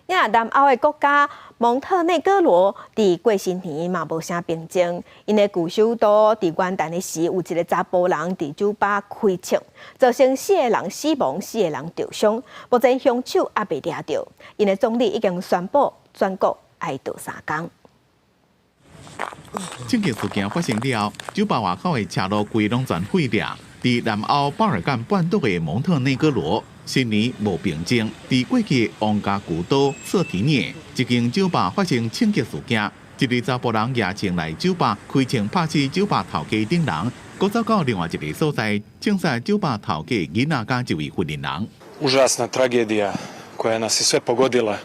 啊，南歐的國家蒙特內哥羅佇過新年嘛無啥平靜，𪜶的舊首都佇元旦的時有一个查埔人佇酒吧開槍，造成四个人死亡，四个人著傷，目前兇手猶未掠著。𪜶的總理已經宣布全國哀悼3工。槍擊事件發生了，酒吧外口的車路規攏全毀掉。佇南歐巴爾幹半島的蒙特內哥羅，新年無平靜。佇過去皇家古都策提涅，一間酒吧發生槍擊事件，一个查埔人攑槍來酒吧開槍拍死酒吧頭家等人，閣走到另外一个所在，槍殺酒吧頭家囡仔佮一位訓練人。 Užasna tragedija koja nas je sve pogodila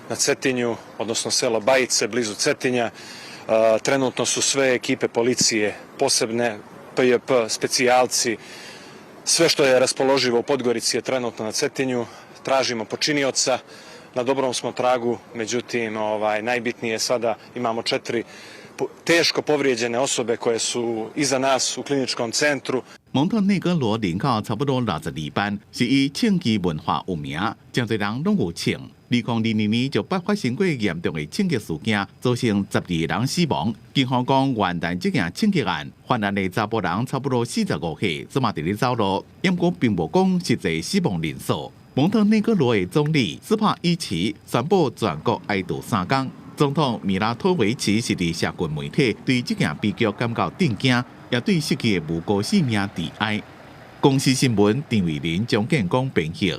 na Cetinju, odnosno selo Bajice blizu Cetinja. Trenutno su sve ekipe policije, posebne PJP, specijalci, sve što je raspoloživo u Podgorici je trenutno na Cetinju. Tražimo počinioca, na dobrom smo tragu, međutim, ovaj, najbitnije je sada imamo četiri teško povrijeđene osobe koje su iza nas u kliničkom centru. 蒙特內哥羅人口差不多62萬，是以槍支文化有名，誠濟人攏有槍。2022年就捌發生過嚴重的槍擊事件，造成12個人死亡。警方講，元旦這件槍擊案，犯案的查埔人差不多45歲，這馬佇咧走路，毋過並無講實際死亡人數。蒙特內哥羅的總理斯帕伊奇宣布全國哀悼3工。總統米拉托維奇是佇社群媒體對這件悲劇感到震驚，也對失去的無辜性命致哀。公視新聞陳偉林、張建光編譯。